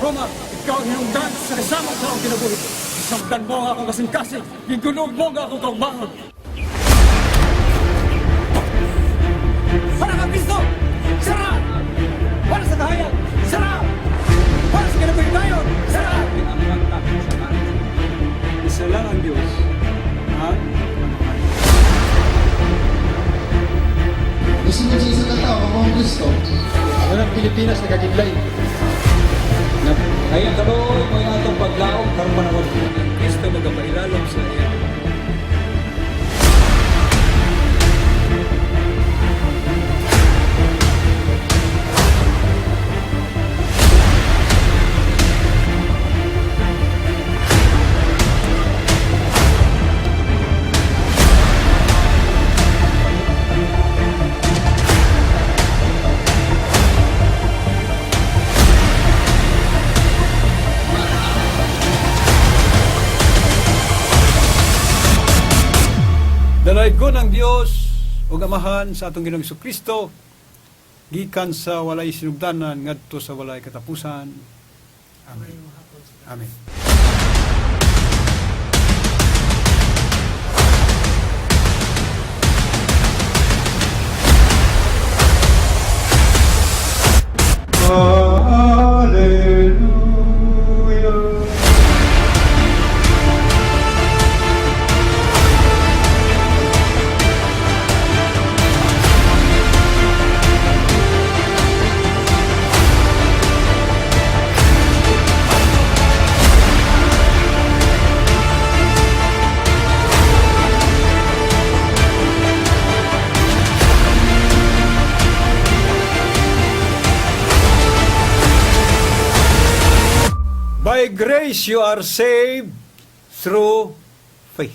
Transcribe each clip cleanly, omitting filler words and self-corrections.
Roma, ikaw ang hinungdan sa kasamang sa akong kinabuhi. Gisamtan mo ang akong kasing-kasing, gigunog mo ang akong kaugmaon. Para ka Kristo! Sara! Para sa kahayag! Sara! Para sa kinabuhi tayo! Sara! Ang mga sa langit. Isa lang ang Diyos, ang Amahan. Gusto mo sa isang katao, ang mga Kristo. Ano ang Pilipinas nagkakidlay? Ay ang kaluoy mo yung atong paglaom karong panahon. Ang Kristo magapailalom sa iya. Dalaygon ang Dios ug Amahan sa atong Ginoong Kristo gikan sa walay sinugdanan ngadto sa walay katapusan. Amen. Amen. Hallelujah. By grace you are saved through faith.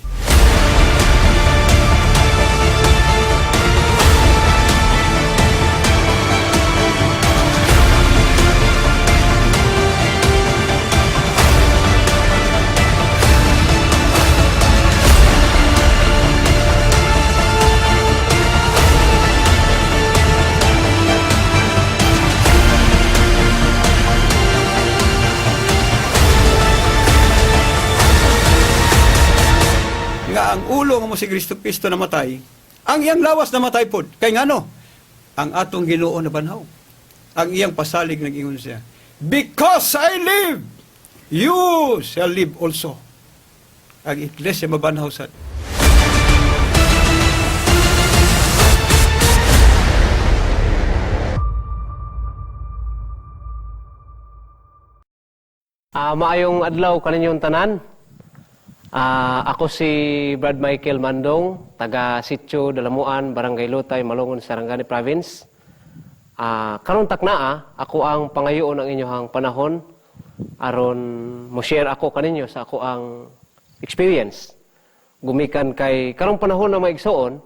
Nga ang ulo nga mo si Kristo Kristo namatay, ang iyang lawas namatay pod. Kay ngano? Ang atong Ginoo na banhaw. Ang iyang pasalig nag-ingon siya. Because I live, you shall live also. Ang iglesia mabanhaw sad. Maayong adlaw kaninyong tanan. Ako si Brad Michael Mandong, taga Sitio, Dalamuan, Barangay Lutay, Malungon, Sarangani Province. Karon taknaa, ako ang pangayoon ang inyong panahon aron mo share ako kaninyo sa ako ang experience. Gumikan kay karong panahon na maigsoon,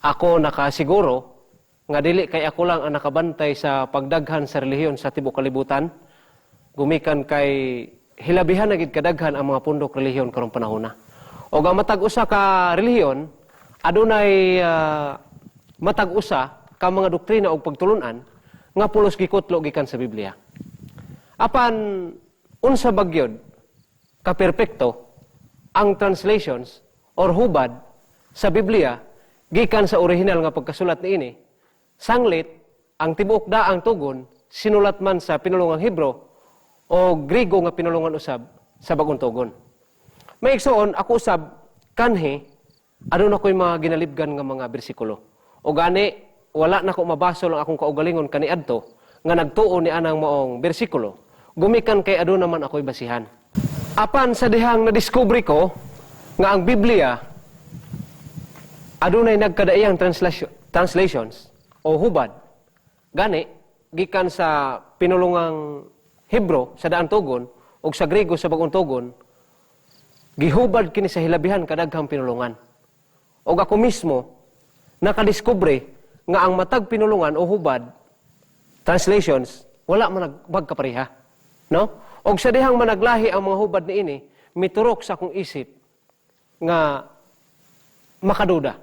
ako nakasiguro nga dili kay ako lang ang nakabantay sa pagdaghan sa relihiyon sa tibuok kalibutan. Gumikan kay hilabihan na gid kadaghan ang mga pundok relihiyon karong panahon na. Og ang matag usa ka relihiyon adunay matag usa ka mga doktrina og pagtulunan nga pulos gikutlo gikan sa Biblia. Apan unsa ba gyud ka perpekto ang translations or hubad sa Biblia gikan sa orihinal nga pagkasulat niini, sanglit ang tibuok daang tugon sinulat man sa pinulungang Hebro o Grigo nga pinulungan usab sa bagong tugon. May igsoon ako usab kanhi aduna ko'y mga ginalibgan nga mga bersikulo. O gani wala na ko mabasol ang akong kaugalingon kaniadto nga nagtuo ni anang maong bersikulo. Gumikan kay aduna man ako'y basihan. Apan sa dihang nadiskubre ko nga ang Biblia adunay nagkadaiyang translations o hubad. Gani gikan sa pinulungang Hebro sa daan tugon ug sa Grigo sa bagong tugon, gihubad kini sa hilabihan kadaghang pinulungan. Og ako mismo nakadiskubre nga ang matag pinulungan o hubad translations wala man magkapareha, no? Og sa dihang managlahi ang mga hubad niini, miturok sa akong isip nga makaduda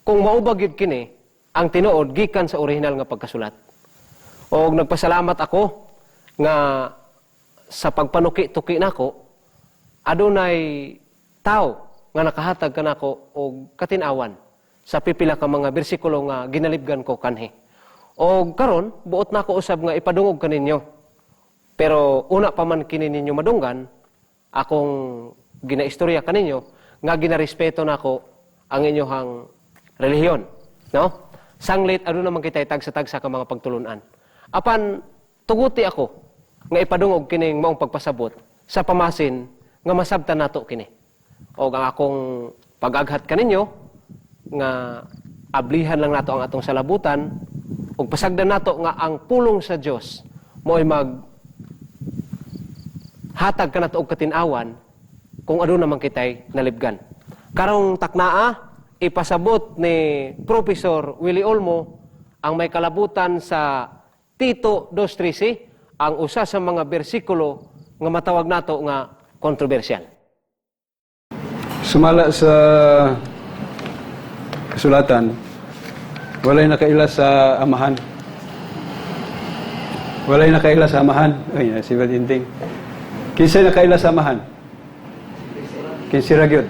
kung mao ba gyud kini ang tinuod gikan sa orihinal nga pagkasulat. Og nagpasalamat ako nga Sa pagpanuki-tuki nako, adunay tao nga nakahatag kanako og katin-awan sa pipila ka mga bersikulo nga ginalibgan ko kanhi. Og karon buot nako usab nga ipadungog kaninyo. Pero una pa man kini ninyo madunggan, akong ginaistorya kaninyo nga ginarespeto nako ang inyohang relihiyon, no? Sanglit aduna man kitay tagsa-tagsa ka mga pagtulunan. Apan tuguti ako nga ipadungog kining maong pagpasabot sa pamasin nga masabtan nato kini. Og ang akong pag-aghat kaninyo nga ablihan lang nato ang atong salabutan ug pasagdan nato nga ang pulong sa Dios mo'y mag hatag kanato og katin-awan kung aduna man kitay nalibgan. Karong taknaa, ipasabot ni Professor Willie Olmo ang may kalabutan sa Tito 2.13, ang usa sa mga bersikulo nga matawag nato nga kontrobersyal. Sumala sa kasulatan, walay nakaila sa Amahan. Walay nakaila sa Amahan. Ay, si Valentin. Kinsay nakaila sa Amahan? Kinsi ra gyud?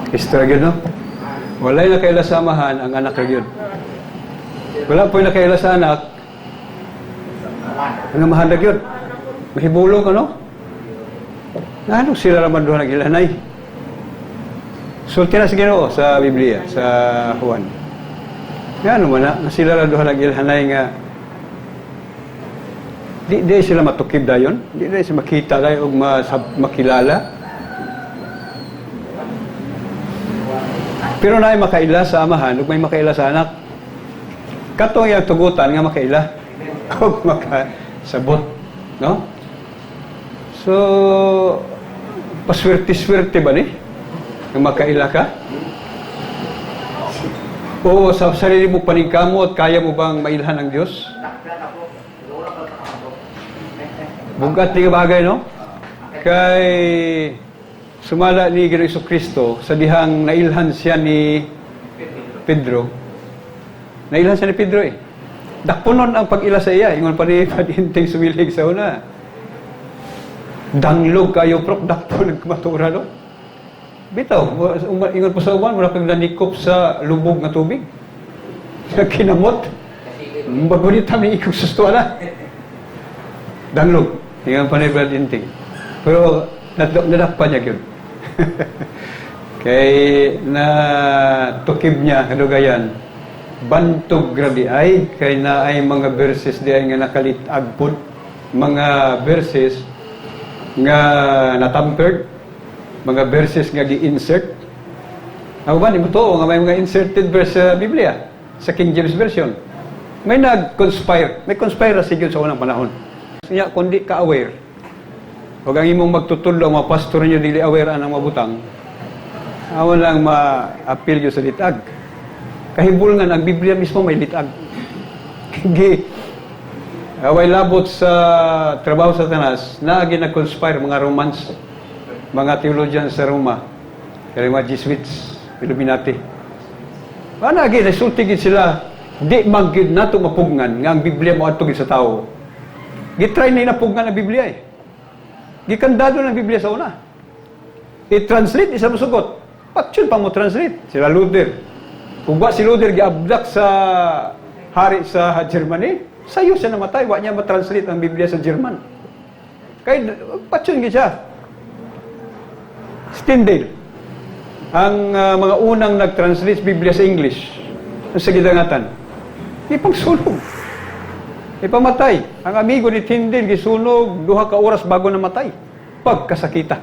Kristo ra gyud, no? Walay nakaila sa Amahan, ang anak ra gyud. Wala po'y nakaila sa anak, ang Amahan ra gyud. Mahibulong, ano? Ano sila raman duha nag-ilhanay? Sulti na sa Ginoo sa Biblia, sa Juan. Nga man na sila ra duha nag-ilhanay nga di sila matukib dayon, di sila makita dayon og makilala. Pero naay makaila sa Amahan ug may makaila sa anak. Katong iyang tugutan nga makaila ug makasabot, no? So paswerte-swerte ba ni? Nga makaila ka? O sa sarili mo paningkamot, kaya mo bang mailhan ang Diyos? Bugat ni nga bagay, no? Kay sumala ni Ginoong Kristo sa dihang nailhan siya ni Pedro. Nailhan siya ni Pedro eh. Dakpunon ang pag-ila sa iya. Ingon pa ni Padinting sumilig sa una. Danglog kayo, prok. Dakpon ang matura, no? Bitaw, ingon pa sa uban, wala kang nanikop sa lubog nga tubig. Kinamot. Bagunit kami ikong susto na. Danglog. Ingon pa ni Brad Inting. Pero nadakpan niya yun. Kay na tukib niya, kadugayan, bantog grabe ay, kay na ay mga verses di ay nga nakalitag pod, mga verses nga natampered, mga verses nga gi-insert. Ang uban, imo tuo nga may mga inserted verse sa Biblia, sa King James Version. May nag-conspire, may conspiracy gyud sa unang panahon. Kanya kundi ka aware, huwag ang imong magtutudlo, mga pastor niyo dili aware anang mabutang, awan lang ma-appeal gyud sa litag. Kahibulngan, ang Biblia mismo may litag. Gi, away labot sa trabaho sa Satanas, naagi nag-conspire mga Romans, mga theologians sa Roma, kaya mga Jesuits, Illuminati. Naagi, nasulti gid sila, di man gid nato mapugnan nga ang Biblia mo adto gid sa tao. Gitry na inapugnan ang Biblia eh. Gikandado ng Biblia sa una. I-translate, isa mosugot. Patyon pa mo translate. Sila Luther. Kung ba si Luther giabdak sa hari sa Germany, sayo siya namatay, wa niya matranslate ang Biblia sa German. Kay patyon gid siya. Tyndale, ang mga unang nag-translate sa Biblia sa English, sa gidangatan, ipagsunog. Ipamatay. Ang amigo ni Tyndale gisunog 2 ka oras bago namatay. Pagkasakita.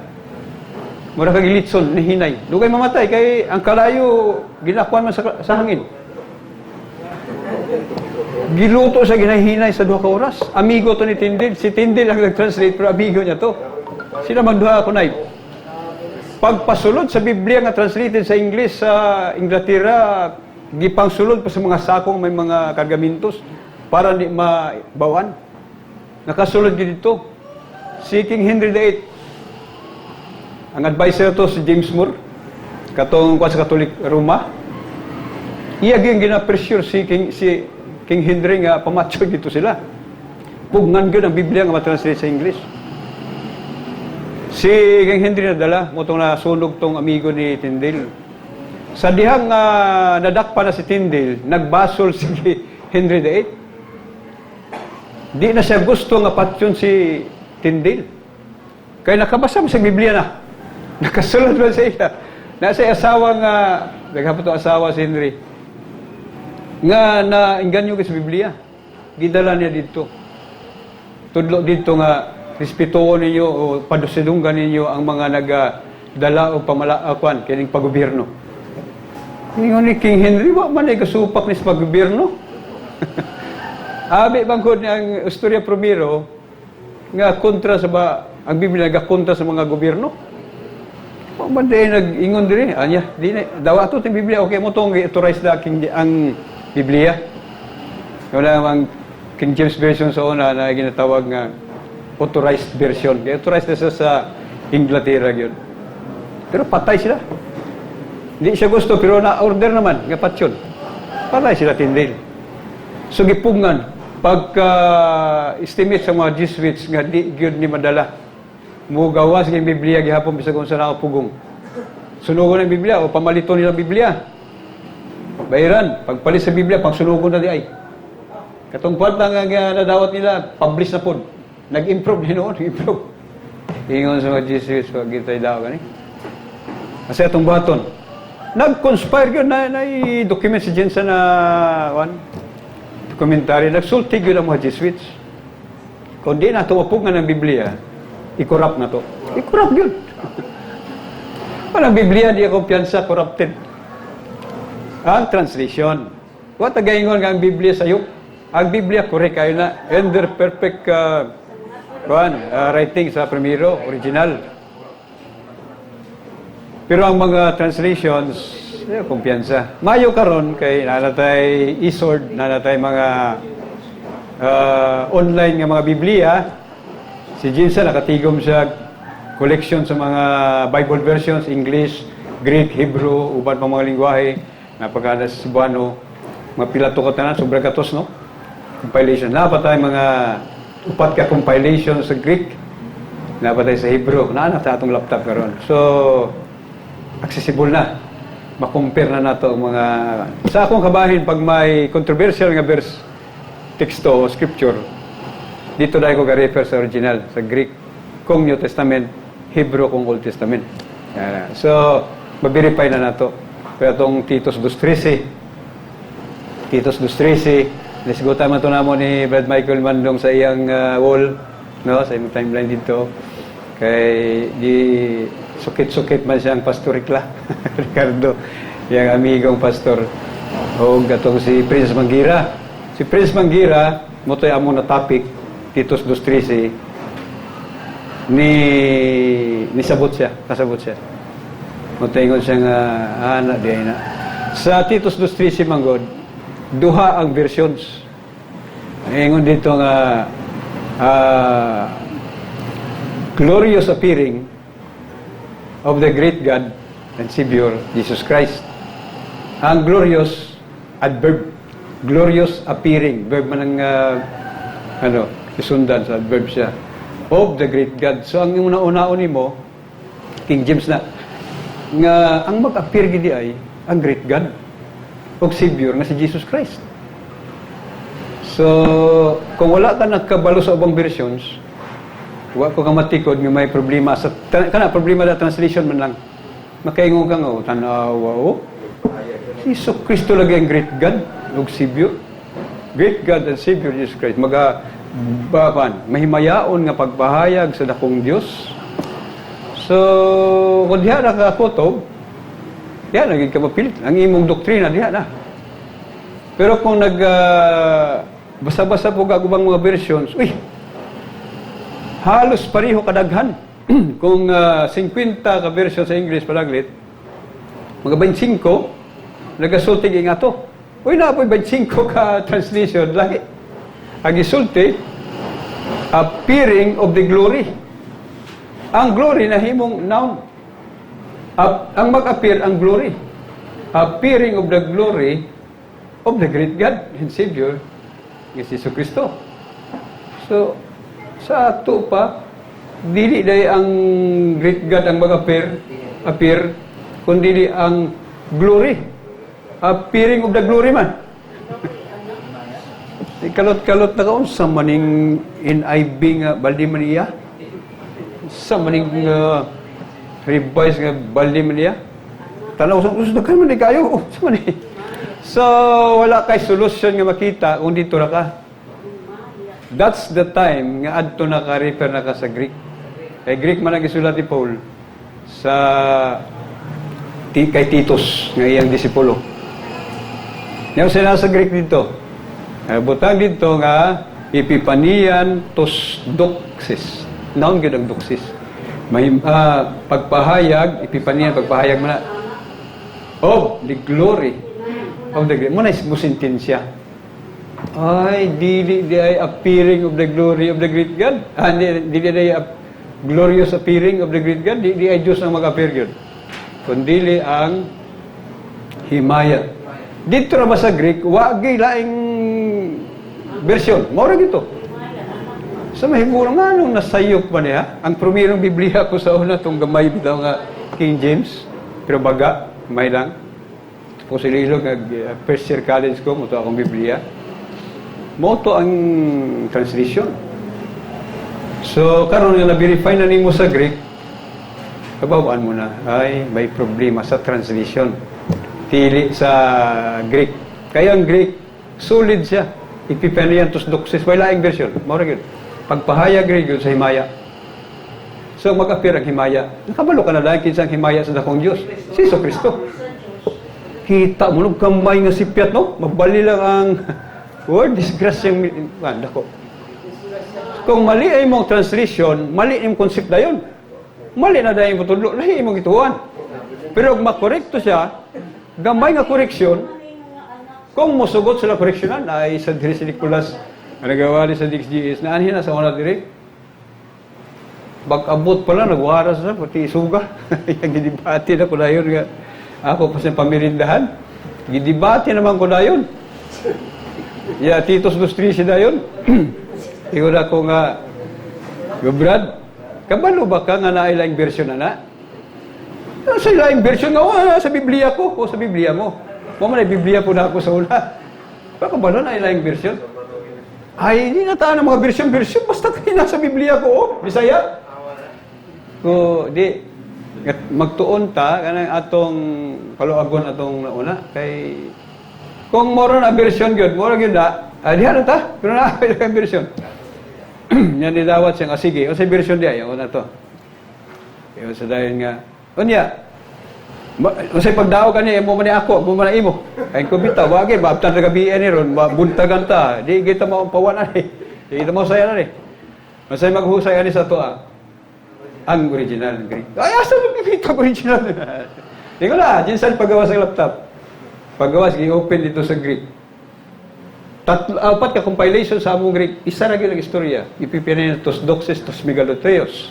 Mura kag litson ni hinay. Dugay mamatay kay ang kalayo ginakuan man sa hangin. Giluto sa ginahinay sa 2 ka oras. Amigo to ni Tyndale. Si Tyndale ang nag-translate pero amigo niya to. Sila magduha kunay. Pagpasulod sa Biblia nga translated sa English sa Inglaterra, gipangsulod pa sa mga sakong may mga kargamintos para di mabawan. Nakasulod gid dito. Si King Henry the VIII, ang advisor to si James Moore, katong kuan sa Catholic Roma. Iya gyud gina-pressure si King Henry nga pamatyo dito sila. Pugnan gyud ang Biblia nga ma-translate sa English. Si King Henry nadala, mao tong nasunog tong amigo ni Tyndale. Sa dihang nadakpa na si Tyndale, nagbasol si Henry VIII. Di na siya gusto nga patyon si Tyndale. Kaya nakabasa mo sa Biblia na. Nakasulod ba sa iya? Nasa asawa nga, naghapon to asawa si Henry, nga na inganyo sa Biblia. Gidala niya dito. Tudlo dito nga respetuon ninyo o padusidunggan ninyo ang mga nagadala o pamala, kining paggobyerno. Ingon ni King Henry, wa man ay kasupak ni sa paggobyerno. Abi bangkod ni ang istorya primero nga kontra sa ba ang Biblia nagakontra sa mga gobyerno. Wa man di nag-ingon diri, anya, di na dawa ato ting Biblia, okay mo tong gi-authorize na king ang Biblia. Wala ang King James Version sa una na ginatawag nga authorized version. Kaya authorized na siya sa Inglaterra gyud. Pero patay sila. Hindi siya gusto pero na-order naman nga patyon. Patay sila Tyndale. So gipungan pagka estimate sa mga Jesuits nga di gyud ni madala. Mugawas ng Biblia gihapon bisag unsa na pugong. Sunugon ang Biblia o pamaliton nila ang Biblia. Bayaran, pagpalit sa Biblia, pagsunugon na di ay. Katong kwarta nga nadawat nila, publish na pod. Nag-improve din noon, nag-improve. Ingon sa mga Jesuits, wag gitay daw gani. Kasi atong baton. Nag-conspire yun na document si Jensen na one documentary. Nagsulti yun ang mga Jesuits. Kung di na tumapugan ng Biblia, i-corrupt na to. I-corrupt yun. Walang Biblia, di kumpiyansa, corrupted. Ang translation. Wa tagaingon nga ang Biblia sayo. Ang Biblia correct kayo na. And their perfect kuan, writing sa primero, original. Pero ang mga translations, eh, kumpiyansa. Mayo karon kay nanatay e-sword, nanatay mga online nga mga Biblia. Si Jinsa nakatigom siya collection sa mga Bible versions, English, Greek, Hebrew, uban pa mga lingwahe, napakada sa Cebuano, mga pila to ka tanan, sobrang gatos, no? Compilation. Naa pa tay mga upat ka compilation sa Greek, naa pa tay sa Hebrew, naa na sa atong laptop karon. So, accessible na. Ma-compare na nato ang mga. Sa akong kabahin, pag may controversial nga verse, teksto o scripture, dito dahil ko ga-refer sa original, sa Greek, kung New Testament, Hebrew kung Old Testament. Yan. So, ma-verify na nato. Kaya itong Titus 2.13, Titus 2.13, nisgutan man ito namo ni Brad Michael Mandong sa iyang wall, no, sa iyang timeline dito. Kay di sukit-sukit man siyang Pastor Rikla, Ricardo, iyang amigong pastor. O gatong si Prince Mangira. Si Prince Mangira, mo to'y amo na topic, Titus 2.13, ni nisabot siya, kasabot siya. Motingon siya nga, ana, di ay na. Sa Titus 2.13 manggod, duha ang versions. Ingon dito nga, glorious appearing of the great God and Savior, Jesus Christ. Ang glorious, adverb, glorious appearing, verb man ang, ano, isundan sa adverb siya, of the great God. So, ang una-unaon nimo, King James na, nga ang mag-appear gidi ay ang great God og Savior nga si Jesus Christ. So, kung wala ka nagkabalo sa ubang versions, wa ko ka matikod nga may problema sa kana problema da translation man lang. Makaingon ka nga, oh, tanawa oh. Si Jesu Kristo lagi ang great God ug Savior. Great God and Savior Jesus Christ. Maga bakan, mahimayaon nga pagpahayag sa dakong Dios. So, kung diha na ka kutob, diha na gid ka mapilit. Ang imong doktrina diha na. Pero kung nag basa-basa po kag ubang mga versions, uy, halos pareho kadaghan. Kung 50 ka version sa English palaglit, mga 25, nagasulti nga to. Uy, naa po'y 25 ka translation, lagi. Ang isulti, appearing of the glory. Ang glory na himong noun. Ang mag-appear ang glory. Appearing of the glory of the great God and Savior, nga si Jesu Kristo. So, sa ato pa, Dili day ang great God ang mag-appear, appear, kundi ang glory. Appearing of the glory man. Kalot-kalot na ka, unsa maning NIV nga baldi man iya? Sa maning revise nga baldi man iya? Tanaw sa gusto daghan man di kayo. Oh, sa man ni. So wala kay solusyon nga makita kung dito ra ka. That's the time nga adto na ka, refer na ka sa Greek. Kay Greek man ang gisulat ni Paul sa kay Titus nga iyang disipulo. Yang sila sa Greek dito. Butang dito nga epipanian tos doxis. Noun gyud ang doxis. May pagpahayag, epipanian, pagpahayag man na. Of the glory of the glory. Mo na mo sentensya. Ay, dili di ay appearing of the glory of the great God. Ah, di, dili di ay glorious appearing of the great God. Di, di ay Diyos ang mag-appear gyud. Kundili ang himaya. Dito ra ba sa Greek, wa gyud laing version. Mao ra dito. Sa mahiguro nga nung nasayop pa niya, ang primerong Biblia ko sa una, itong gamay bitaw nga King James, pero baga, may lang. Tapos Iloilo, first year college ko, mo to akong Biblia. Mo to ang translation. So, karon nga na-verify na nimo sa Greek, kabawaan mo na, ay, may problema sa translation. Tili sa Greek. Kaya ang Greek, solid siya. Epipanian tos doxis, wala laing version. Mao ra gyud. Pagpahayag rin yun sa himaya. So mag-appear ang himaya. Nakabalo ka na dahil kinsa ang himaya sa dakong Diyos. Si Jesu Kristo. Kita mo nung kamay nga sipyat, no? Mabali lang ang word, disgrace yung dako. Kung mali ay mong translation, mali imong concept dayon. Mali na dayon mo tudlo, lahi imong gituan. Pero kung makorekto siya, gamay nga koreksyon, kung mosugot sila koreksyonan, ay sa diri si Nicolas, ang nagawa ni sa DXGS, na anhin na sa una diri. Pag-abot pala, nagwaras na, pati isuga. Yung gidibate na ko dayon nga. Ako pa sa pamirindahan. Gidibate naman ko dayon. Ya, Titos Lustrisi dayon. Ingon ako nga, Brad, kabalo ba ka nga naay laing version na na? Ano sa laing version nga, wala sa Biblia ko o sa Biblia mo. Mo man ay Biblia po na ako sa una. Baka ba na laing version? Ay, hindi na tayo ng mga version-version. Basta kayo nasa Biblia ko, oh, Bisaya. So, di, magtuon ta, kanang atong paluagon atong nauna. Kay, kung moro na version gyud, moro gyud na, ah, diha na ta, pero na ang version. Yan ni dawat siya nga, sige, o sa version di ay, na to. Iyo sa dayon nga, unya, unsay pagdaog kani imo man ni ako, mo man na imo. Ay ko bitaw, wagi maabtan sa gabi ni ron, mabuntagan ta. Di kita mao pawan ani. Di kita mo saya ani. Masay maghusay ani sa toa. Ang original Greek. Ay, asa mo kita original? Di ko na, jinsan paggawa sa laptop. Paggawa, sige, open dito sa Greek. Tatlo, apat ka compilation sa among Greek. Isa ra gyud ang istorya. Ipipinin tos doxes tos megalotheos.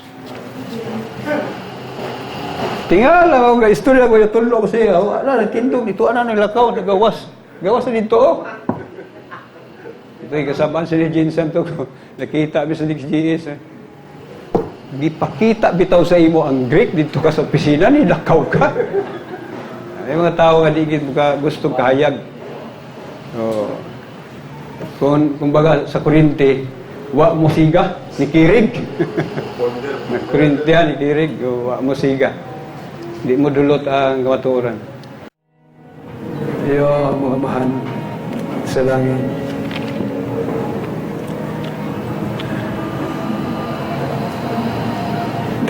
Tingala ako nga istorya ko yung tulo ko siya. Wala, nagtindog dito ana naglakaw, nagawas. Gawas na dito oh. Ito yung kasamaan si Jinsan to. Nakita mi sa DXGS. Eh. Gipakita bitaw sa imo ang Greek dito ka sa opisina ni lakaw ka. Ay mga tao nga di gid ka gustong kahayag. Oh. Kung kumbaga sa kurinte, wa mo siga ni kirig. Nagkurinte ni kirig, wa mo siga. Di mo dulot ang kamatuoran. Iyo ang mga sa langit.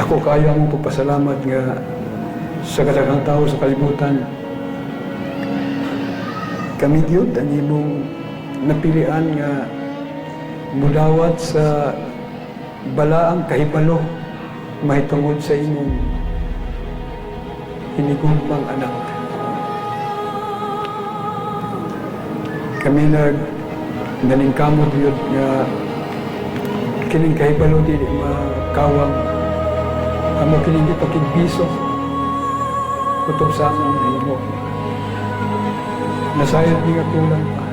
Dako kayo ang pagpasalamat nga sa kadaghang tao sa kalibutan. Kami gyud ang imong napilian nga mudawat sa balaang kahibalo mahitungod sa imong hinigugmang anak. Kami naningkamot gyud nga kining kahibalo dili makawang amo kining gipakigbiso kutob sa among nahimo. Nasayod mi nga kulang pa.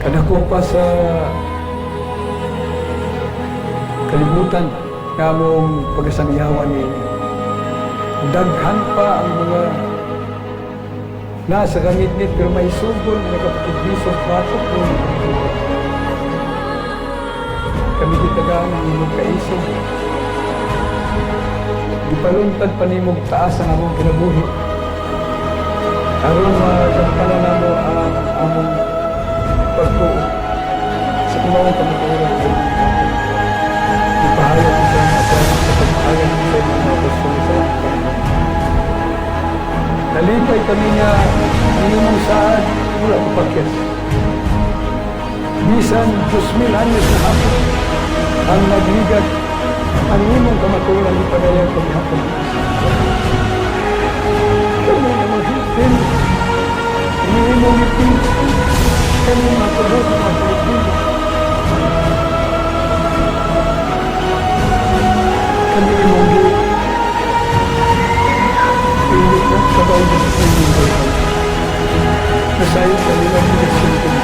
Kadako pa sa kalibutan. Nga among pagasangihawan niini. Daghan pa ang mga nasa kangitngit pero maisugon nga nagapakigbiso batok mo. Kami gitagaan ang imong kaisog. Gipaluntad pa nimong taas ang among kinabuhi. Aron magampanan namo ang among pagtuo sa timaong kamatuoran sa imong hapon. Ipahayag ko sa mga sa pagpahayag sa imong mga apostol sa imong panahon. Nalipay kami nga ang imong saad wala papakyas. Bisan 2,000 anyos na hapon ang nagligat, ang imong kamatuoran ipadayon paghapon. Kami nga maghiltin, ang imong ngipin, kami matubos ng mga Pilipino. Kami imong gi pili na sa bawang sa inyong buhay. Nasayod kami ng